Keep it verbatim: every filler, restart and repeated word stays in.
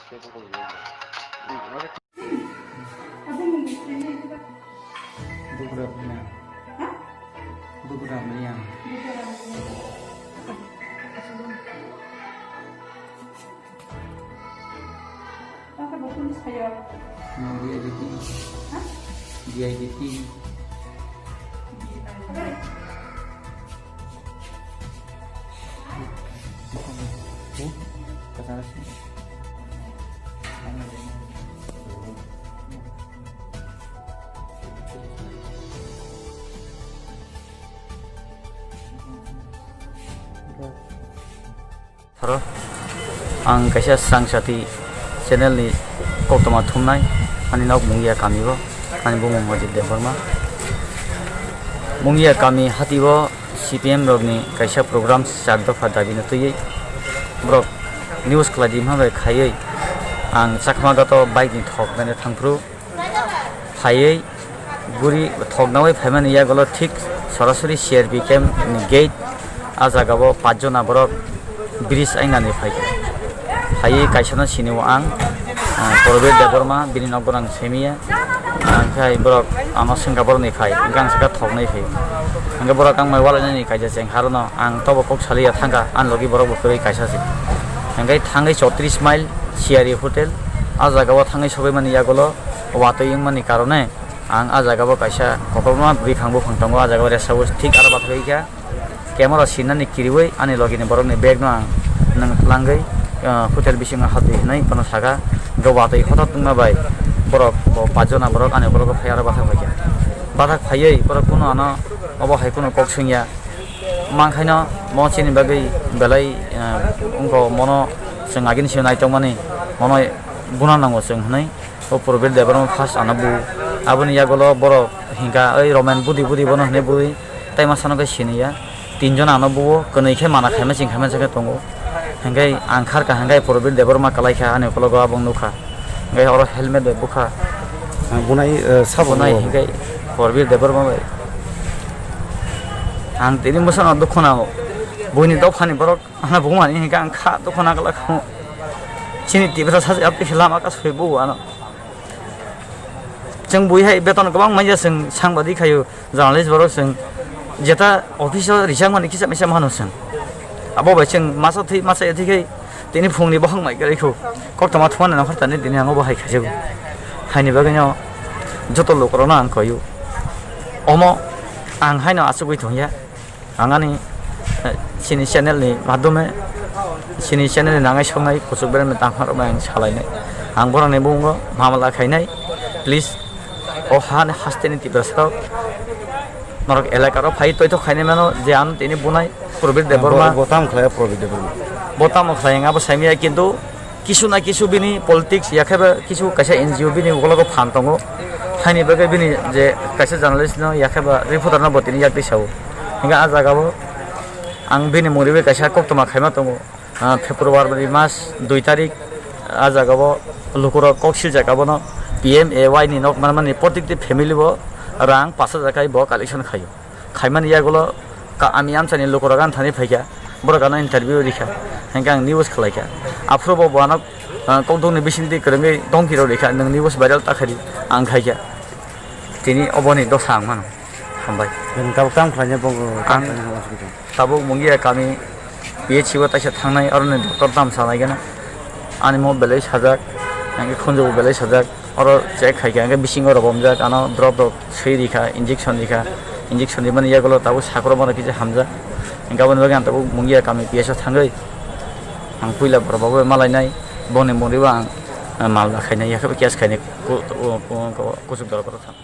Dubra miyang. Dubra miyang. Mano V I P team. Ha? V I P team. Haro, ang kaisa Srangsati channel ni koktoma thumnai, ani nok Mungia kami o, ani bumung Ajit Debbarma. Mungia kami hati o C P M rok ni kaisa program chak dopha dabi no twiwi borok news khlai di ma bai khaiwi ang Chakma Ghat o bike ni thok nani thangphru. Phaiwi guri thoknaui phaimani yagulo thik sorasori C R P camp ni gate, ah jagao pachjona borok bridge ainani phaikha. Phaiwi kaisano sinio ang, ah, Probir Debbarma, bini nokbo ang semiya. Ang khai borok ano swngkha borokni phai, hingke ang sakha thoknai phai. Hingke borok ang mai walainani kaisa cheng harono ang tobo kok saliya thangkha, ani logi borok bo kwrwi kaisa se. Hingke thangwi chottrish mile Siyari Hotel, ah jagao thangwi sogwi mani yagulo, watwi wngmani karone ang ah jagao kaisa kotorma bwkhang buphang tongo, ah jagao resa o thik aro bathai kha camera sinani kiriwi ani logini borokni bag no ang nwng twlangwi, ah, hotel bisingo habdi hinwi bono saka, hwnkhe watwi hothor tongma bai borok bo pachjona borok ani ukologo phai aro bathai phaikha. Bathak phaiwi borok kunu ano obo hai kunu kok swngya, mankhaino mo chini bagwi belai, ah, wngkha mono chwng agini simi naitokmani mono buna nango chwng hinwi. O Probir Debbarma first ano bu. Aboni yagulo borok hingka oi Romen budi budi bono hinui bui tai masa no khe siniya. Tinjon ano buo kwnwi khe mana khaima ching khaima se khe tongo. Hingke ang kharka hingke Probir Debbarma kwlai kha ani ukologo abo nukha. Hingke oro helmet bai bukha. Ang bunai, eh, sabo bunai bo. Hingke Probir Debbarma bai. Ang tini bwsano dukhu nango. Buini dophani borok. Ano bumani hingke ang kha dukhu nagwlak kha. Chini Tiprasa se apni lama ka soi bo ano. Chwng bui hai beton kwbang manya chwng sangbadik khayo, journalist borok chwng jeta office o rijak mani kisa misa mano chwng. Abo bai chwng masa thwi masa ya thwi khai tini phungni bohong mai kwrwi kho. Koktoma thumani nongkhor tani tini ang bo hai khaijago. Haini bagwi no joto lukurokno ang koyo. Omo ang haino achugwi thungya. Ang ani, eh, chini channel ni madhume, chini channel ni nangai songnai kuchuk berem ni tangma rok bai ang salainai. Ang borok ni bumungo mamala khainai. Please, o ha ni haste ni Tiprasa rok, norok elaka rok phai toithok khainai mano je ano tini bunai Probir Debbarma. Bo, bo tamo khlai Probir Debbarma. Bo tamo khlai ang abo saimya kintu kisu na kisu bini politics, ya khe ba kisu kaisa N G O bini ukologo phan tongo. Haini bagwi bini je kaisa journalist no, ya khe ba reporter no bo tini yak twi sao. Hingke ah jaga o ang bini mung riwi kaisa koktoma khaima tongo. Ah, February mas dui tarik ah jaga o lukurok kok siljak abono P M A Y ni nok manmani protikti family bo rang pash hajar kai bo collection khaio. Khaimani yagulo ka-, ami amchaini lukurok ani thani phaikha, borok ano interview rikha, hingke ang news khwlaikha. Aphuru bo bo ano, ah, kokdokni bisingtwi kwrwngwi domkirok rikha, nwng news viral ta khaidi, ang khaikha. Tini oboni dosa ang mano. Hambai. Nwng tabuk tamo khlainai bo, tamo ang khlainai hambai. Tabuk Mungia kami P H C o taisa thangnai, aroni doctor tamo sanai gana. Ani mo belai sajak, hingke khunju bo belai sajak. Oro check khaikha, hingke bisingo rw bomjak, ano drop rok swi rikha, injection rikha, injection rimani yagulo tabuk sakro bono kisa hamjak. Hingke aboni bagwi ang tabuk Mungia kami P S o thangwi ang puila borok bo malainai, boni mungribo ang, ah, mal khainai, yakhe bo case khainai, ku-, ku-, ku-, ku-, kuchuk dorok thang.